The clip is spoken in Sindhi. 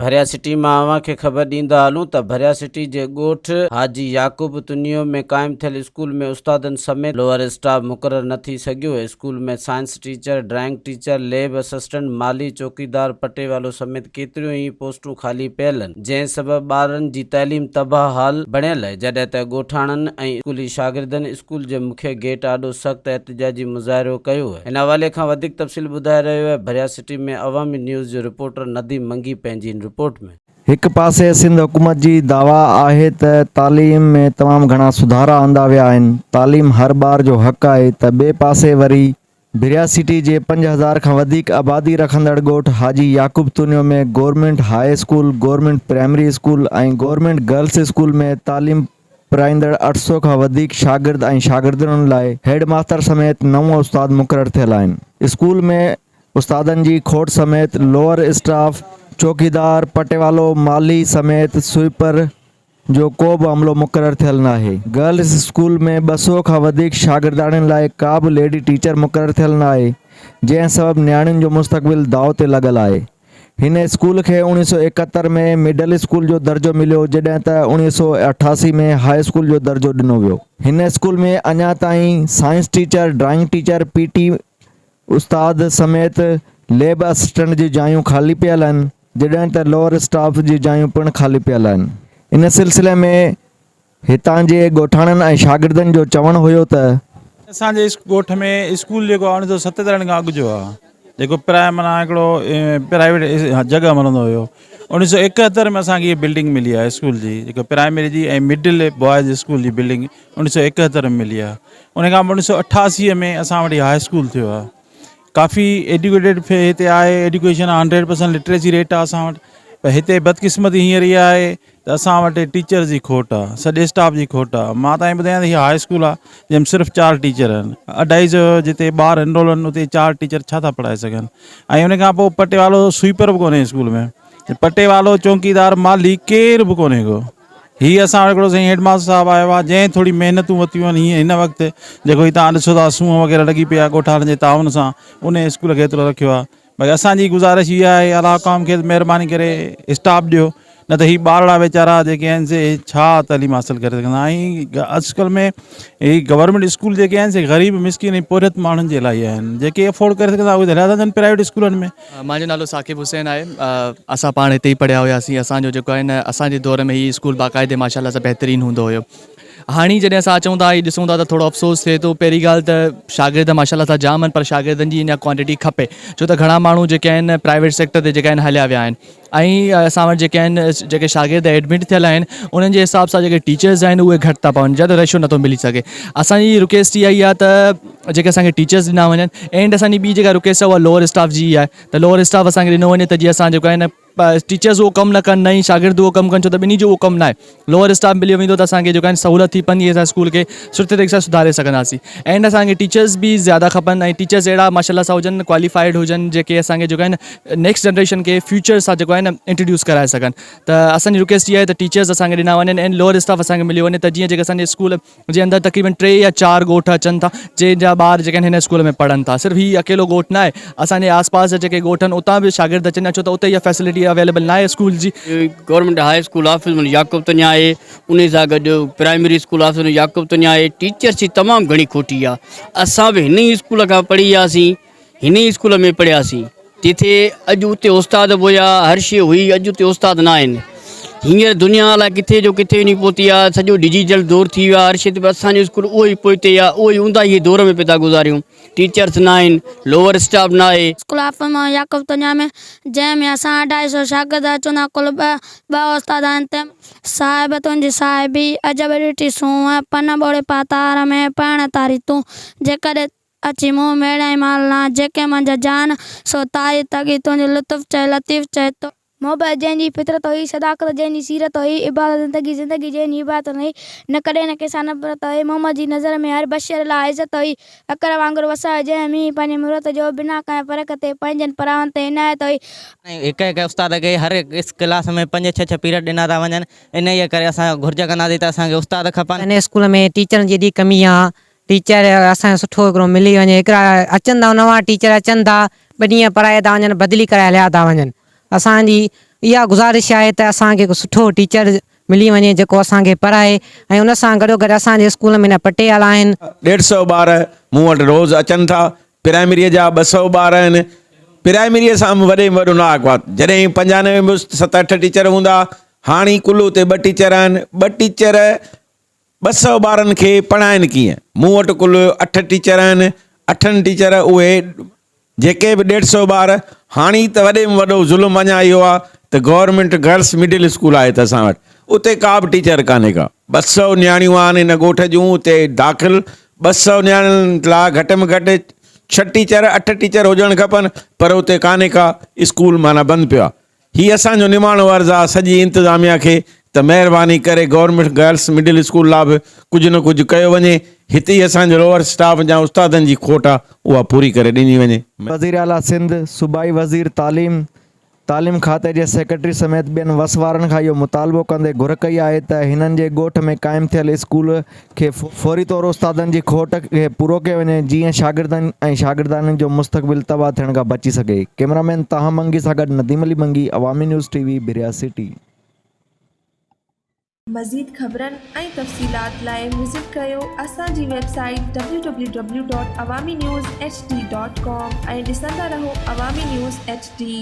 ڀريا سٽي مان اوهان کي خبر ڏيندا هلون ته ڀريا سٽي جي ڳوٺ حاجي يعقوب تنيو ۾ قائم ٿيل اسڪول ۾ استادن سميت لوئر اسٽاف مقرر نه ٿي سگهيو. School ۾ science teacher, drawing teacher, lab assistant, مالي، چوڪيدار، پٽيوالو سميت ڪيتريون ئي پوسٽون خالي پيل آهن، جنهن سبب ٻارن جي تعليم تباهه حال بڻيل آهي، جڏهن ته ڳوٺاڻن ۽ اسڪولي شاگردن اسڪول جي مکيه گيٽ آڏو سخت احتجاجي مظاهرو ڪيو. ان حوالي کان وڌيڪ تفصيل ٻڌائي رهيو آهي ڀريا سٽي ۾ عوامي نيوز جو رپورٽر نديم منگي پنهنجي هن رپورٽ ۾. هڪ پاسي سنڌ حڪومت جي دعويٰ آهي ته تعليم ۾ تمام گهڻا سڌارا آندا ويا آهن، تعليم هر ٻار جو حق آهي ته ٻئي پاسي وري ڀريا سٽي جي 5000 کان وڌيڪ آبادي رکندڙ ڳوٺ Haji Yaqub Tunio ۾ government high school, government primary school ۽ government girls school ۾ تعليم پرائيندڙ 800 کان وڌيڪ شاگرد ۽ شاگردڻين لاء هيڊ ماستر سميت نو استاد مقرر ٿيل آهن. اسڪول ۾ استادن جي کوٽ سميت لوئر اسٽاف، چوڪيدار، پٽيوالو، مالهي سميت سوئيپر، جو ڪو به عملو مقرر ٿيل ناهي. گرلز اسڪول ۾ 200 کان وڌيڪ شاگرداڻين لاء ڪا به ليڊي ٽيچر مقرر ٿيل ناهي، جنهن سبب نياڻين جو مستقبل داء تي لڳل آهي. هن اسڪول کي 1971 ۾ مڊل اسڪول جو درجو مليو، جڏهن ته 1988 ۾ هاء اسڪول جو درجو ڏنو ويو. هن اسڪول ۾ اڃا تائين science teacher, drawing teacher, P T استاد سميت ليب اسسٽنٽ جون جايون خالي پيل آهن، جڏهن ته لوئر اسٽاف جون جايون پڻ خالي پيل آهن. ان سلسلي ۾ هتان جي ڳوٺاڻن ۽ شاگردن جو چوڻ هيو ته. اسان جي ڳوٺ ۾ اسڪول جيڪو آهي 1977 کان اڳ جو آهي جيڪو پرائي معنيٰ هڪڙو پرائيويٽ جڳهه ملندو هيو 1971 ۾ اسان کي هي بلڊنگ ملي آهي اسڪول جي جيڪو پرائمري جي ۽ مڊل بوائز اسڪول جي بلڊنگ 1971 ۾ ملي آهي ان کان پوء 1988 ۾ اسان وٽ هي هاء اسڪول ٿيو آهي ڪافي ايڊيوڪيٽيڊ هتي آهي ايڊيوڪيشن 100% لٽريسي ريٽ آهي اسان وٽ پر هتي بدقسمتي هينئر اها آهي ته اسان وٽ ٽيچرز جي کوٽ آهي سڄي اسٽاف جي کوٽ آهي مان تائين ٻڌايان ته هي هاء اسڪول آهي جنهن ۾ صرف چار ٽيچر آهن اڍائي سو جتي ٻار انرول آهن اتي چار ٽيچر ڇا ٿا پڙهائي سگهن ۽ ان کان پوء پٽيوالو سوئيپر به ڪونهي اسڪول ۾ پٽيوالو چونڪيدار مالهي ڪير به ڪونهي ڪو هي اسان وٽ هڪڙو سائين هيڊ ماستر صاحب آيو آهي جنهن ٿوري محنتون ورتيون آهن هيئن هن وقت جيڪو هي توهان ڏسو ٿا سونهن وغيره لڳي پئي آهي ڳوٺاڻن جي تعاون سان ان اسڪول کي ايترو رکيو آهي باقي اسان جي گذارش اها آهي اعليٰ حڪام کي مهرباني ڪري اسٽاف ڏيو نه ته هي ٻارڙا ويچارا جيڪي آهن سي ڇا تعليم حاصل ڪري سگهندا ۽ اڄڪلهه ۾ هي گورنمينٽ اسڪول جيڪي آهن سي غريب مسڪين ۽ پورهيت ماڻهن جي لاء آهن جيڪي افورڊ ڪري سگهندا اهي ته هليا ٿا وڃن پرائيويٽ اسڪولن ۾ منهنجو نالو ثاقب حسين آهي اسان پاڻ هتي ئي پڙهيا هياسين اسان جو جيڪو آهي نه اسان جي دور ۾ هي اسڪول باقاعدي ماشاء الله سان بهترين هوندو هيو هاڻي جڏهن اسان اچون ٿا هي ڏسون ٿا ته ٿورو افسوس ٿئي ٿو پهرين ڳالهه ته شاگرد ماشاء الله سان جام آهن پر شاگردن جي اڃا ڪوانٽٽي کپي ڇو ته گهڻا ماڻهو جيڪي آهن پرائيويٽ سيڪٽر تي جيڪا آهن هليا ويا آهن ۽ اسان وٽ جيڪي آهن جيڪي شاگرد ايڊمٽ ٿيل آهن انهن جي حساب سان جيڪي ٽيچرز آهن اهي گهٽ ٿا پون زياده ريشو نٿو ملي سگهي اسان جي رڪويسٽ اها ئي آهي ته جيڪي اسان کي ٽيچرز ڏنا وڃن اينڊ اسان جي ٻي جيڪا رڪويسٽ آهي اها لوئر اسٽاف جي آهي ته لوئر اسٽاف اسان کي ڏنو وڃي ته جيئن اسان جيڪو آهي نه ٽيچرز اهو ڪم نه ڪن نه ئي شاگرد اهو ڪم ڪن ڇو ته ٻنهي جو اهو ڪم نه آهي لوئر اسٽاف ملي ويندو ته اسان کي جيڪو آهي سهولت ٿي پوندي اسان اسڪول کي سٺي طريقي سان سڌاري سگهنداسين اينڊ اسان کي ٽيچرز به زياده کپن ۽ ٽيچرز اهڙا ماشاء الله سان هجن ڪواليفائيڊ هجن جيڪي اسان کي جيڪو آهي نه نيڪسٽ جنريشن کي فيوچر سان جيڪو آهي نه انٽروڊيوس ڪرائي سگهن ته اسان جي رڪويسٽ اها آهي ته ٽيچرز اسان کي ڏنا وڃن ۽ لوئر اسٽاف اسان کي مليو وڃي ته جيئن جيڪي اسان جي اسڪول جي اندر تقريبن ٽي يا چار ڳوٺ اچن ٿا جنهن جا ٻار جيڪي آهن هن اسڪول ۾ پڙهن ٿا صرف هي اڪيلو ڳوٺ ناهي اسان جي آس پاس جا جيڪي ڳوٺ آهن اتان به شاگرد اچن ٿا ڇو ته اتي اها فيسلٽي اويليبل ناهي اسڪول جي. گورنمينٽ هاء اسڪول حافظ محمد يعقوب تنيا آهي انهي سان گڏ پرائمري اسڪول حافظ محمد يعقوب تنيا آهي ٽيچرس جي تمام گهڻي کوٽي آهي اسان به هن ئي اسڪول کان پڙهي آياسين هن ئي اسڪول ۾ پڙهياسين جتي اڄ اتي استاد به هيا هر شيء هئي اڄ اتي استاد نه آهن هينئر دنيا الاء ڪٿي جو ڪٿي وڃي پهتي آهي سڄو ڊجيٽل دور ٿي ويو آهي هر شيء پر اسانجو اسڪول اهو ئي پوئتي آهي اهو ئي اونداهي جي دور ۾ پئي ٿا گذاريون ٽيچرس نه آهن لوئر اسٽاف نه آهي. اسڪول آف محمد يعقوب تنيا ۾ جنهن ۾ اسان اڍائي سو شاگرد اچون ٿا ڪل ٻه استاد آهن تنهن صاحب تنهنجي صاحبي عجب ڏٺي سونهن پن ٻوڙي پاتار ۾ پهڻ تاري تون جيڪڏهن اچي منهن ميڙيائين مال ناهه، جيڪي منجهه جان، سو تائي تڳي تنهنجو لطف چئي لطيف چئي تو. محبت جنهن جي فطرت هئي، صداقت جنهن جي سيرت هئي، عبادت زندگي، زندگي جنهن جي عبادت نه هئي، نه ڪڏهن نه ڪنهن سان نفرت هئي، محمد جي نظر ۾ هر بشر لاء عزت هئي، ڪڪر وانگر وسايو جنهن مينهن پنهنجي مروت جو، بنا ڪنهن فرق تي پنهنجن پراون تي عنايت هئي. ۽ هڪ هڪ استاد کي هر هڪ ڪلاس ۾ پنج ڇهه ڇهه پيريڊ ڏنا ٿا وڃن انهيء ڪري اسان گهرج ڪنداسين ته اسان کي استاد کپن. هن اسڪول ۾ ٽيچرن جي ايڏي ڪمي آ ٽيچر اسان کي سٺو هڪڙو ملي وڃي هڪڙا اچن ٿا نوان ٽيچر اچن ٿا ٻه ڏينهن پڙهائي ٿا وڃن بدلي ڪرائي هليا ٿا وڃن اسان جي اها گذارش آهي ته اسان کي هڪ سٺو ٽيچر ملي وڃي جيڪو اسان کي پڙهائي ۽ ان سان گڏو گڏ اسان جي اسڪول ۾ نه پٽيالا آهن. ڏيڍ سئو ٻار مون وٽ روز اچن ٿا. پرائمريء جا 200 ٻار آهن. پرائمريء سان به وڏي ۾ وڏو ناحق آهي. جڏهن 95 ۾ به ست اٺ ٽيچر هوندا، هاڻي ڪل اتي ٻه ٽيچر آهن. ٻه ٽيچر 200 ٻارن کي پڙهائين ڪيئن؟ مون وٽ ڪل اٺ ٽيچر آهن، اٺن ٽيچر اهي جيڪي به ڏيڍ سئو ٻار، هاڻي ته وڏي ۾ وڏو ظلم اڃا اهو آهي ته گورنمينٽ گرلس مڊل اسڪول آهي ته اسان وٽ اتي ڪا به ٽيچر ڪانهي ڪا، 200 نياڻيون آهن هن ڳوٺ جون اتي داخل، 200 نياڻين لاء گهٽ ۾ گهٽ ڇهه ٽيچر اٺ ٽيچر هجڻ کپن پر اتي ڪانهي ڪا، اسڪول معنيٰ بند پيو آهي. هي اسان جو نماڻو عرض آ سڄي انتظاميا کي ته مهرباني ڪري گورنمينٽ گرلس مڊل اسڪول لا به ڪجهه نه ڪجهه ڪيو وڃي هتي ئي اسان جو لوئر اسٽاف جا استادن جي کوٽ آ اها پوري ڪري ڏني وڃي. وزيراعليٰ سنڌ، صوبائي وزير تعليم، تعليم کاتي جي سيڪريٽري سميت ٻين وس وارن کان اهو مطالبو ڪندي گهر ڪئي آهي ته هنن جي ڳوٺ ۾ قائم ٿيل اسڪول کي فوري طور استادن جي کوٽ کي پورو ڪيو وڃي جيئن شاگردن ۽ شاگردياڻين جو مستقبل تباهه ٿيڻ کان بچي سگهي ڪئميرا مين طه منگي سان گڏ Nadeem Ali Mangi Awami news T V Bhiria city. مزيد خبرن ۽ تفصيلات لاء وزٽ ڪريو اسان جي website W W W dot Awami news H D dot com ۽ ڏسندا رهو عوامي نيوز ايڇ ڊي.